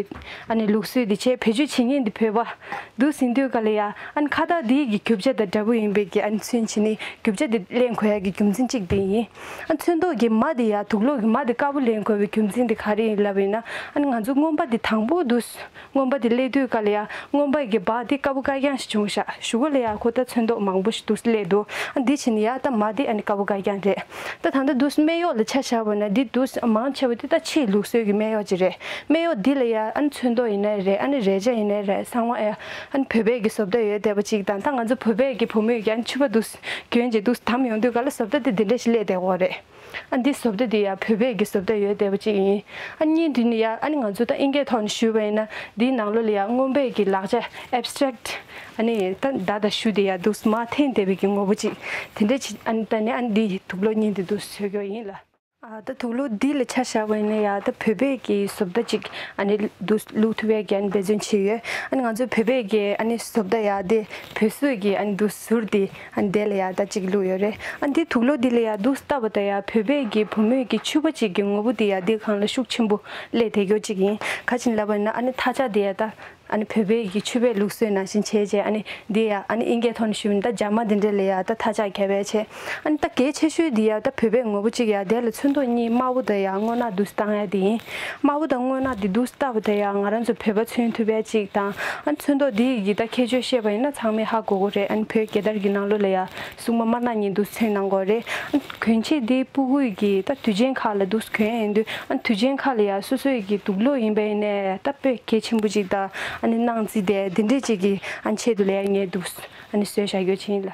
ཨ་ནི་ལུགས་སྲོལ་འདི་བྱས་བེད་སྤྱོད་བྱེད་མཁན་འདི་བོད་པ་འདུག་སེ་ཡིན་དུས་ག་ལ་ཡ་ཨ་ནི་ཁ་བཏགས་འདི་ཡི་གི་རྒྱུ་ཆ་དང་འདྲ་པོ་ཡིན་པའི་གི་ཨ་ནི་མཚོན་བྱས་ནས་རྒྱུ་ཆ་འདི་ལེན་དགོས་ཡ་གི་རྒྱུ་མཚན་གཅིག་འདི་ཡིན། ཨ་ནི་ཚོན་མདོག་གི་མ་འདི་ཡ་དུག་ལོག་གི་མ་འདི་དཀར་པོ་ལེན་དགོས་པའི་རྒྱུ་མཚན་འདི་ག་རེ་ཡིན་ལབ་པ་ཡིན་ན་ཨ་ནི་ང་ཚོ་རྔོན་པ་འདི་དང་པོ་འདུག་སེ། རྔོན་པ་དེ་སླེབས་དུས་ག་ལ་ཡ་རྔོན་པ་གི་སྦག་དེ་དཀར་པོ་དཀར་རྐྱང་ཞིག་བྱུང་ཤག་གཞུག་གུ་ལ་ཡ་ཁོ་ད་ཚོན་མདོག་མང་པོ་ཞིག་འདུག་སེ་སླེབས་འདུག་ཨ་འདི་བྱས་ནས་ཡ་ད་མ་དེ་ཨ་ནི་དཀར་པོ་དཀར་རྐྱང་རེད། ད་ད་ལྟ་འདུག་སེ་སྨད་གཡོགས་ལ་ཆ་བཞག་པ་ན་འདི་འདུག་སེ་མང་ཆེ་བ་དེ་ད་ཕྱིའི་ལུགས་སྲོལ་གྱི་སྨད་གཡོགས་ཅིག་རེད། སྨད་གཡོགས་འདི་ལ་ཡ་ཨ་ནི་ཚོན་མདོག་ཡིན་ནའི་རེད། ཨ་ནི་རས་ཆ་ཡིན་ནའི་རེད། ཚང་མ་ཡ་ཨ་ནི་བོད་པའི་གི་བཟོ་ལྟ་ཡོད་བསྡད་པ་ཅིག་དང་ད་ང་ཚོ་བོད་པའི་གི་བུ་མོས་ཀྱི་ཨ་ནི་ཕྱུ་པ་འདུག་སེ་གྱོན་བྱས་འདུག་སེ་དམ་ཡོང་དུས་ག་ལ་བཟོ་ལྟ་དེ་འདི་འདྲ་ཞིག་སླེབས་བསྡད་ཀྱི་ཡོད་རེད། ཨ་འདི་བཟོ་ལྟ་འདི་ཡང་བོད་པའི་གི་བཟོ་ལྟ་ཡོད་བསྡད་པ་ཅིག་ཡིན། ཨ་གཉིས་འདི་ནི་ཡང་ཨ་ནི་ང་ཚོ་ད་ཨིན་སྐད་ཐོག་ནས་ཞུས་པ་ཡིན་ན་འདིའི་ནང་ལོགས་ལ་ཡང་རྔོན་པའི་གི་ལག་ཆ་ཨེབ་སི་ཊེག་ཊི་ཨ་ནི་ད་མདའ་དང་གཞུ་འདི་ཡང་འདུག་སེ་མར་འཐེན་བསྡད་པའི་གི་ངོ་བོ་ཅིག་དེ་འདྲ་ཅིག་ཨ་ནི་ད་ནི་ཨ་ནི་འདི་དུག་ལོག་གཉིས་འདི་འདུག་སེ་བཟོས་ཀྱི་ཡིན་ལ། ཨ་ད་དུག་ལོག་འདི་ལ་ཆ་བཞག་པ་ཡིན་ན་ཡང་ད་བོད་པའི་གི་བཟོ་ལྟ་ཅིག་ཨ་ནི་འདུག་སེ་བླུག་ཐུབ་ཡས་ཀྱི་ཨ་ནི་འབད་བརྩོན་བྱས་ཡོད། ཨ་ནི་ང་ཚོ་བོད་པའི་གི་ཨ་ནི་བཟོ་ལྟ་ཡང་དེ་བོད་བཟོས་ཀྱི་ཨ་ནི་འདུག་སེ་ཟུར་དེ། ཨ་ནི་དེ་ལ་ཡ་ད་གཅིག་བླུགས་ཡོད་རེད། ཨ་ནི་དེ་དུག་ལོག་དེ་ལ་ཡ་འདུག་སེ་བལྟས་པ་དང་ཡ་བོད་པའི་གི་བུ་མོའི་གི་ཕྱུ་པ་གཅིག་གི་ངོ་བོ་དེ་ཡ་དེ་སྒང་ལ་ཤུགས་ཆེན་པོ་སླེབས་བསྡད་ཡོད་གཅིག་ཡིན། ག་ཅི་ལབ་པ་ཡིན་ན་ཨ་ནི་ཐག་ཆག་དེ་ཡ་ད་ཨ་ནི་བོད་པའི་གི་ཕྱུ་པའི་ལུགས་སྲོལ་ནང་བཞིན་བྱས་བྱས་ཨ་ནི་དེ་ཡ་ཨ་ནི་ཨིན་སྐད་ཐོག་ནས་ཞུས་ན་ད་ཇ་མ་དེ་འདྲ་ལ་ཡ་ད་ཐག་ཆག་ག་བས་བྱས། ཨ་ནི་ད་གལ་ཆེ་ཤོས་དེ་ཡ་ད་བོད་པའི་ངོ་བོ་གཅིག་ཡ་དེ་ལ་ཚོན་མདོག་གཉིས་དམར་པོ་དང་ཡ་སྔོ་ནག་འདུག་སེ་བཏང་ཡ་དེ་ཡིན། དམར་པོ་དང་སྔོ་ནག་དེ་འདུག་སེ་བལྟས་པ་དང་ཡ་ང་རང་ཚོ་བོད་པ་མཚོན་ཐུབ་ཡ་གཅིག་དང་། ཨ་ནི་ཚོན་མདོག་འདི་ཡི་གི་ད་ཁྱད་ཆོས་བཤད་པ་ཡིན་ན་ཚང་མས་ཧ་གོ་གི་རེད། ཨ་ནི་བོད་རྒྱལ་དར་གྱི་ནང་ལོགས་ལ་ཡ་སྲུང་མ་དམར་ནག་གཉིས་འདུག་སེ་མཚོན་གནང་གི་ཡོད་རེད། ཨ་ནི་གྱོན་ཆས་འདི་ཕྲུ་གུ་ཡི་གི་ད་དུས་ཆེན་ཁག་ལ་འདུག་སེ་གྱོན་ཡོང་དུས་ཨ་ནི་དུས་ཆེན་ཁག་ལ་ཡ་སོ་སོ་ཡི་གི་དུག་ལོག་ཡིན་པ་ཡིན་ནའི་ད་དཔེ་གལ་ཆེན་པོ་ཅིག་དང་ཨ་ནི་གནང་རྩིས་དེ་འདི་འདྲས་ཅིག་གི་ཨ་ནི་ཆེད་དུ་ལ་ཡ་ངས་འདུག་སེ་ཨ་ནི་བཟོས་བཞག་ཡོད་ཅིག་ཡིན་ལ།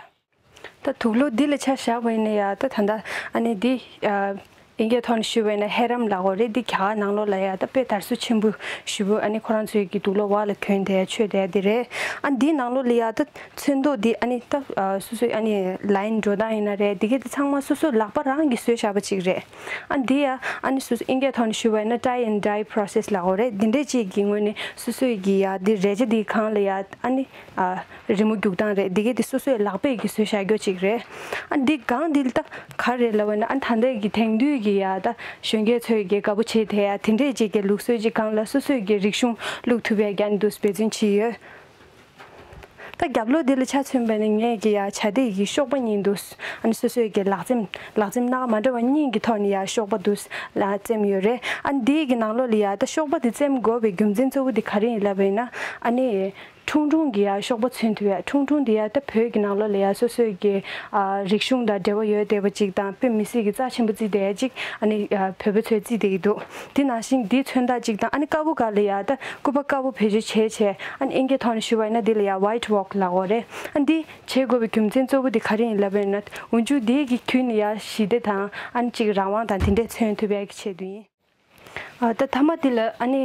ད་དུག་ལོག་འདི་ལ་ཆ་བཞག་པ་ཡིན་ན་ཡ་ད་ད་ལྟ་ཨ་ནི་འདི་ཨ། ཨིན་སྐད་ཐོག་ནས་ཞུས་པ་ཡིན་ན་ཧེ་རམ་ལབ་ཀྱི་ཡོད་རེད། འདི་རྒྱ་གར་ནང་ལོགས་ལ་ཡ་ད་དཔེ་དར་སྲོལ་ཆེན་པོ་ཞེ་པོ་ཨ་ནི་ཁོ་རང་ཚོའི་གི་དུག་ལོག་བར་ལ་གྱོན་བསྡད་ཡ་མཆོད་བསྡད་ཡ་འདི་རེད། ཨ་འདིའི་ནང་ལོགས་ལ་ཡ་ད་ཚོན་མདོག་འདི་ཨ་ནི་ད་ཨ་སོ་སོའི་ཨ་ནི་ལའིན་འགྲོ་སྟངས་ཡིན་ན་རེད། འདི་གའི་འདི་ཚང་མ་སོ་སོའི་ལག་པ་རང་གིས་བཟོས་བཞག་པ་ཅིག་རེད། ཨ་འདི་ཡ་ཨ་ནི་སོ་སོ་ཨིན་སྐད་ཐོག་ནས་ཞུས་པ་ཡིན་ན་tie and dye process ལབ་ཀྱི་ཡོད་རེད། འདི་འདྲས་ཅིག་གི་ངོས་ནས་སོ་སོའི་གི་ཡ་འདི་རས་ཆ་འདིའི་སྒང་ལ་ཡ་ཨ་ནི། ཨ། རི་མོ་རྒྱུག་སྟངས་རེད། འདི་གའི་འདི་སོ་སོའི་ལག་པས་ཀྱིས་བཟོས་བཞག་རྒྱུ་ཅིག་རེད། ཨ་འདི་སྒང་འདི་ལ་ད་ག་རེ་ལབ་པ་ན་ཨ་ད་ལྟའི་གི་དེང་དུས་ཀྱི་ཡ་ད་གཞོན་སྐྱེས་ཚོས་ཀྱི་དགའ་པོ་བྱེད་བསྡད་ཡ་དེ་འདྲས་ཅིག་གི་ལུགས་སྲོལ་ཅིག་སྒང་ལ་སོ་སོའི་གི་རིག་གཞུང་བླུག་ཐུབ་ཡ་རྒྱ་ནི་འདུག་སེ་འབད་བརྩོན་བྱས་ཡོད། ད་རྒྱབ་ལོགས་འདི་ལ་ཆ་མཚོན་པ་ན་ངས་ཀྱི་ཡ་བྱ་དེ་ཡི་གཤོག་པ་གཉིས་འདུག་སེ་ཨ་ནི་སོ་སོའི་གི་ལག་རྩེམ་ལག་རྩེམ་སྣ་ཁ་མ་འདྲ་བ་གཉིས་ཀྱི་ཐོག་ནས་ཡ་གཤོག་པ་འདུག་སེ་ལ་རྩེམ་ཡོད་རེད། ཨ་འདི་གི་ནང་ལོགས་ལ་ཡ་ད་གཤོག་པ་དེ་རྩེམ་དགོས་པའི་རྒྱུ་མཚན་གཙོ་བོ་དེ་ག་རེ་ཡིན་ལབ་པ་ཡིན་ན་ཨ་ནི། ཁྲུང་ཁྲུང་གི་ཡ་གཤོག་པ་མཚོན་ཐུབ་ཡ། ཁྲུང་ཁྲུང་དེ་ཡ་ད་བོད་ཀྱི་ནང་ལོགས་ལ་ཡ་སོ་སོའི་གི་ཨ་རིག་གཞུང་དང་འབྲེལ་བ་ཡོད་བསྡད་པ་ཅིག་དང་དཔེ་མི་སྲིད་ཀྱི་རྩ་ཆེན་པོ་བརྩི་བསྡད་ཡ་ཅིག་ཨ་ནི་ཨ་བོད་པ་ཚོས་བརྩི་བསྡད་ཀྱི་འདུག་དེ་ནང་བཞིན་འདི་མཚོན་རྟགས་ཅིག་དང་ཨ་ནི་དཀར་པོ་སྒང་ལ་ཡ་ད་སྐུད་པ་དཀར་པོ་བེད་སྤྱོད་བྱས་བྱས་ཨ་ནི་ཨིན་སྐད་ཐོག་ནས་ཞུ་བ་ཡིན་ན་འདི་ལ་ཡ་ཝའི་ཊི་ཝོག་ལབ་ཀྱི་ཡོད་རེད། ཨ་འདི་བྱེད་དགོས་པའི་རྒྱུ་མཚན་གཙོ་བོ་དེ་ག་རེ་ཡིན་ལབ་པ་ཡིན་ན་འོན་ཆུ་འདི་གི་བརྒྱུད་ནས་ཡ་ཞི་བདེ་དང་ཨ་ནི་ཅིག་རང་དབང་དང་དེ་འདྲས་མཚོན་ཐུབ་ཡ་གི་ཆེད་དུ་ཡིན། ཨ་ད་མཐའ་མ་དེ་ལ་ཨ་ནི་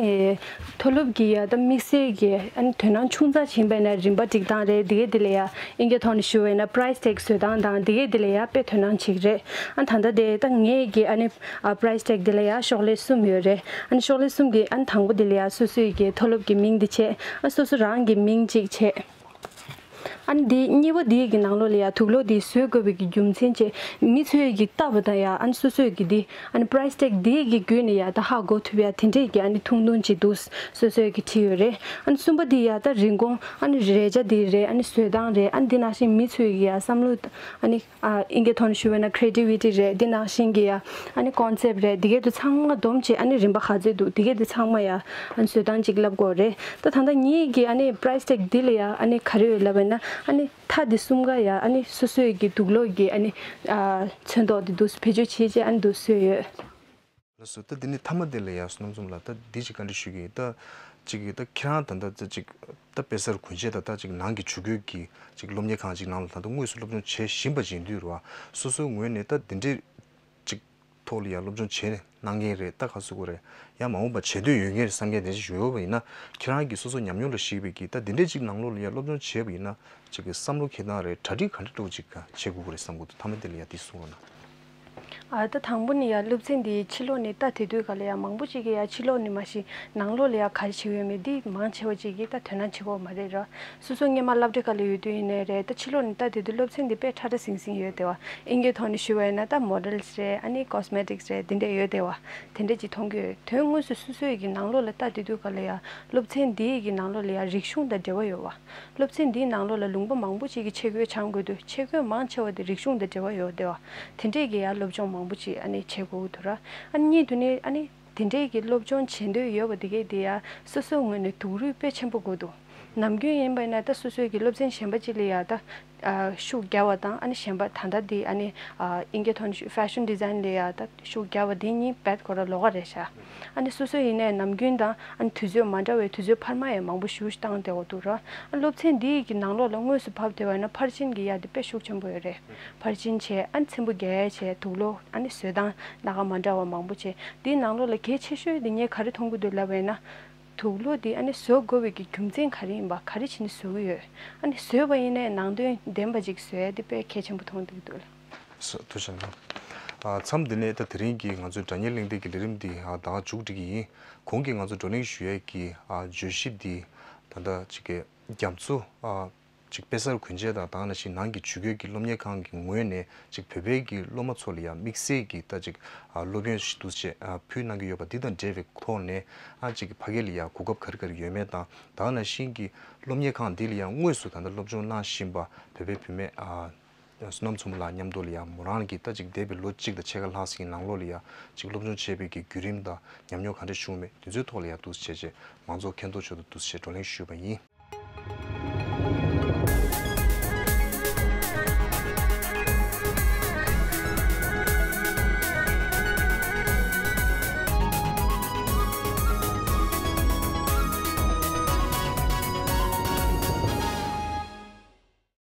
མཐོ་སློབ་ཀྱི་ཡ་ད་དམིགས་བསལ་གྱི་ཨ་ནི་དོ་སྣང་ཆུང་ཙག་བྱིན་པ་ཡིན་ན་རིན་པ་སྒྲིག་སྟངས་རེད། དེ་གའི་དེ་ལ་ཡ་ཨིན་སྐད་ཐོག་ནས་ཞུ་བ་ཡིན་ན་པ་རའི་སི་ཊེག་བཟོ་སྟངས་དང་དེ་གའི་དེ་ལ་ཡ་དཔེ་དོ་སྣང་བྱེད་ཀྱི་རེད། ཨ་ད་ལྟ་དེ་ད་ངས་ཀྱི་ཨ་ནི་ཨ་པ་རའི་སི་ཊེག་དེ་ལ་ཡ་ཤོག་ལྷེ་གསུམ་ཡོད་རེད། ཨ་ནི་ཤོག་ལྷེ་གསུམ་གྱི་ཨ་ནི་དང་པོ་དེ་ལ་ཡ་སོ་སོའི་གི་མཐོ་སློབ་ཀྱི་མིང་དེ་བྱས། ཨ་སོ་སོ་རང་གི་མིང་གཅིག་བྱས། ཨ་ནི་འདི་གཉིས་པ་འདི་གི་ནང་ལོགས་ལ་ཡ་དུག་ལོག་འདི་བཟོ་དགོས་པའི་གི་རྒྱུ་མཚན་བཅས་མི་ཚོས་ཀྱི་ལྟ་བ་དང་ཡ་ཨ་ནི་སོ་སོས་ཀྱི་འདི་ཨ་ནི་པ་རའི་སི་ཊེག་འདི་གི་བརྒྱུད་ནས་ཡ་ད་ཧ་གོ་ཐུབ་ཡ་དེ་འདྲས་ཀྱི་ཨ་ནི་ཐུང་ཐུང་ཅིག་འདུག་སོ་སོས་ཀྱི་བྲིས་ཡོད་རེད། ཨ་ནི་གསུམ་པ་འདི་ཡ་ད་རིན་གོང་ཨ་ནི་རས་ཆ་འདི་རེད། ཨ་ནི་བཟོ་སྟངས་རེད། ཨ་ནི་འདི་ནང་བཞིན་མི་ཚོས་ཀྱི་ཡ་བསམ་བློ་ཨ་ནི་ཨ་ཨིན་སྐད་ཐོག་ནས་ཞུ་བས་ན་ཁི་རེ་ཊི་ཝི་ཊི་རེད། འདི་ནང་བཞིན་གྱི་ཡ་ཨ་ནི་ཀོན་སེབ་རེད། འདི་གའི་དུ་ཚང་མ་སྡོམ་བྱས་ཨ་ནི་རིན་པ་ག་ཚོད་འདུག་འདི་གའི་དུ་ཚང་མ་ཡ་ཨ་ནི་བཟོ་སྟངས་ཅིག་ལབ་དགོས་རེད། ད་ད་ལྟ་ངེད་ཀྱི་ཨ་ནི་པ་རའི་སི་ཊེག་འདི་ལ་ཡ་ཨ་ནི་ག་རེ་ཡོད་ལབ་པས་ན་ཨ་ནི་མཐའ་འདི་གསུམ་ཀ་ཡ་ཨ་ནི་སོ་སོའི་གི་དུག་ལོག་གི་ཨ་ནི་ཨ་ཚོན་མདོག་འདི་འདུག་བེད་སྤྱོད་བྱེད་བྱས་ཨ་ནི་འདུག་བཟོས་ཡོད། ལགས་སོ། ད་འདི་ནི་མཐའ་མ་དེ་ལ་ཡ་བསོད་ནམས་ཚོ་ལ་ད་འདི་ཅིག་བཀའ་འདྲི་ཞུ་གི་ཡིན། ད་ཅིག་ད་ཁྱེད་རང་ད་ད་ད་ཅིག་ད་དཔེ་གསར་གོན་ཆས་ད་ད་ཅིག་ནང་གི་ཇུས་འགོད་ཀྱི་ཅིག་སློབ་གཉེར་ཁང་ཅིག་ནང་ལ་ད་ད་དངོས་སུ་སློབ་སྦྱོང་བྱེད་བཞིན་པ་ཅིག་ཡིན་དུས་རེད་བ། སོ་སོའི་ངོས་ནས་ད་འདི་འདྲའི་ཅིག་ཐོག་ལ་ཡ་སློབ་སྦྱོང་བྱས་གནང་མཁན་རེད། ད་ག་ཟེར་དགོས་རེད། ཡང་མ་འོངས་པ་བྱེད་འདོད་ཡོད་མཁན་རེད་བསམ་མཁན་དེ་འདྲ་ཞིག་ཡོད་པ་ཡིན་ན། ཁྱེད་རང་གི་སོ་སོ་ཉམས་མྱོང་ལ་གཞིགས་པའི་གི་ད་འདི་འདྲའི་ཅིག་ནང་ལོགས་ལ་ཡ་སློབ་སྦྱོང་བྱས་པ་ཡིན་ན་ཅིག་གི་བསམ་བློ་འཁྱེར་སྟངས་རེད། གྲ་སྒྲིག་ག་འདྲ་སྤྲོ་ཅིག་བྱེད་དགོས་ཀྱི་རེད་བསམ་གྱི་འདུག་མཐའ་མ་དེ་ལ་ཡ་དེ་གསུང་རོགས་གནང་། ཨ་ད་དང་པོ་ནི་ཡ་སློབ་ཚན་འདི་ཕྱི་ལོགས་ནས་ལྟ་དེ་དུས་ག་ལ་ཡ་མང་པོ་ཅིག་གིས་ཡ་ཕྱི་ལོགས་ནས་མ་གཞི་ནང་ལོགས་ལ་ཡ་ག་རེ་བྱེད་ཀྱི་ཡོད་མེད་འདི་མང་ཆེ་བ་ཅིག་གིས་ད་དོ་སྣང་བྱེད་ཀྱི་ཡོད་མ་རེད་ར། སོ་སོ་སྔོན་མ་སློབ་གྲྭ་ཁག་ལ་ཡོད་དུས་ཡིན་ནའི་རེད། ད་ཕྱི་ལོགས་ནས་ལྟ་དེ་དུས་སློབ་ཚན་འདི་དཔེ་ཁྲ་ཁྲ་ཟིང་ཟིང་ཡོད་དེ་བ། ཨིན་སྐད་ཐོག་ནས་ཞུ་བ་ཡིན་ན་ད་མོ་ཌེལ་སི་རེད། ཨ་ནི་ཀོ་སི་མེ་ཊིག་སི་རེད། དེ་འདྲ་ཡོད་དེ་བ། དེ་འདྲ་ཅིག་མཐོང་གི་ཡོད། དོན་དངོས་སུ་སོ་སོའི་གི་ནང་ལོགས་ལ་ལྟ་དེ་དུས་ག་ལ་ཡ་སློབ་ཚན་འདིའི་གི་ནང་ལོགས་ལ་ཡ་རིག་གཞུང་དང་འབྲེལ་བ་ཡོད་བ། སློབ་ཚན་འདིའི་ནང་ལོགས་ལ་ལུང་པ་མང་པོ་ཅིག་གི་ཆས་གོས་སྦྱང་དགོས་དུས་ཆས་གོས་མང་ཆེ་བ་དེ་རིག་གཞུང་དང་འབྲེལ་བ་ཡོད་དེ་བ། དེ་འདྲས་ཀྱི་ཡ་སློབ་སྦྱོང་མང་པོ་ཅིག་ཨ་ནི་བྱེད་དགོས་ཀྱི་འདུག་ར། ཨ་ནི་གཉིས་དུ་ནི་ཨ་ནི་དེ་འདྲས་ཀྱི་སློབ་སྦྱོང་བྱེད་འདོད་ཡོད་པ་དེ་གས་དེ་ཡ་སོ་སོའི་ངོས་ནས་སྡུག་རུས་དཔེ་ཆེན་པོ་དགོས་འདུག་ནམ་རྒྱུན་ཡིན་པ་ཡིན་ན་ད་སོ་སོའི་གི་སློབ་ཚན་གཞན་པ་ཅིག་ལ་ཡ་ད་ཨ་ཤུགས་རྒྱག་པ་དང་ཨ་ནི་གཞན་པ་ད་ལྟ་འདི་ཨ་ནི་ཨ་ཨིན་སྐད་ཐོག་ནས་ཕེ་ཤན་ཌི་ཛའིན་ལ་ཡ་ད་ཤུགས་རྒྱག་པ་འདི་གཉིས་རྦད་ཁོ་ར་ལོགས་ཀ་རེད་ཤག་ཨ་ནི་སོ་སོ་ཡིན་ནའི་ནམ་རྒྱུན་དང་ཨ་ནི་དུས་ཚོད་མ་འདྲ་བའི་དུས་ཚོད་འཕར་མ་ཡང་མང་པོ་ཞེ་པོ་ཞིག་བཏང་བསྡད་ཡོད་འདུག་ར། ཨ་ནི་སློབ་ཚན་འདིའི་གི་ནང་ལོགས་ལ་དངོས་སུ་བབས་བསྡད་པ་ཡིན་ན་ཕར་ཕྱིན་གྱི་ཡ་དེ་དཔེ་ཤུགས་ཆེན་པོ་ཡོད་རེད། ཕར་ཕྱིན་བྱས་ཨ་ནི་ཚེམ་བུ་རྒྱག་ཡ་བྱས་དུག་ལོག་ཨ་ནི་བཟོ་སྟངས་སྣ་ཁ་མ་འདྲ་བ་མང་པོ་བྱས། འདིའི་ནང་ལོགས་ལ་གལ་ཆེ་ཤོས་དེ་ངས་ག་རེ་མཐོང་གི་འདུག་ལབ་པ་ཡིན་ན། དུག་ལོག་འདི་ཨ་ནི་བཟོ་དགོས་པའི་གི་རྒྱུ་མཚན་ག་རེ་ཡིན་པ། ག་རེ་བྱས་ནས་བཟོ་གི་ཡོད། ཨ་ནི་བཟོས་པ་ཡིན་ནའི་ནང་དོན་ལྡན་པ་ཅིག་བཟོ་ཡ་དེ་དཔེ་གལ་ཆེན་པོ་མཐོང་གི་འདུག་ལ། ཐུགས་རྗེ་གནང་། ཨ་མཚམས་འདི་ནས་ད་དེ་རིང་གི་ང་ཚོའི་སྒྲ་སྙན་གླེང་སྟེགས་ཀྱི་ལས་རིམ་འདི་ཨ་ད་མཇུག་སྒྲིལ་གྱི་ཡིན། གོང་གི་ང་ཚོ་བགྲོ་གླེང་ཞུ་ཡས་ཀྱི་ཨ་བརྗོད་གཞི་འདི་ད་ལྟ་ཅིག་གི་རྒྱ་མཚོ་ཨ་ཅིག་དཔེ་གསར་གོན་ཆས་དང་དེ་ནང་བཞིན་ནང་གི་ཇུས་འགོད་ཀྱི་སློབ་གཉེར་ཁང་གི་ངོས་ནས་ཅིག་བོད་པའི་གི་སློབ་མ་ཚོ་ལ་ཡང་དམིགས་བསལ་གྱི་ད་ཅིག་ཨ་སློབ་ཡོན་ཞིག་འདུག་ཅེས་ཨ་ཕུལ་གནང་གི་ཡོད་པ་འདི་དང་འབྲེལ་བའི་ཐོག་ནས་ཨ་ཅིག་ཕ་གི་ལ་ཡང་གོ་སྐབས་ག་རེ་ག་རེ་ཡོད་མེད་དང་དེ་ནང་བཞིན་གྱི་སློབ་གཉེར་ཁང་འདི་ལ་ཡང་དངོས་སུ་ད་ལྟ་སློབ་སྦྱོང་གནང་བཞིན་པ་བོད་པའི་བུད་མེད་ཨ་བསོད་ནམས་མཚོ་མོ་ལགས་མཉམ་དུ་ལ་ཡང་མོ་རང་གི་ད་ཅིག་འདས་པའི་ལོ་གཅིག་དང་ཕྱེད་ཀ་ལྷག་ཙམ་གྱི་ནང་ལོགས་ལ་ཡང་ཅིག་སློབ་སྦྱོང་བྱས་པའི་གི་བརྒྱུད་རིམ་དང་ཉམས་མྱོང་ག་འདྲ་བྱུང་མེད་འདི་ཚོའི་ཐོག་ལ་ཡང་འདུག་སེ་བྱས་རྗེས་མང་ཚོགས་མཁྱེན་རྟོགས་ཆེད་དུ་འདུག་སེ་བྱས་བགྲོ་གླེང་ཞུས་པ་ཡིན།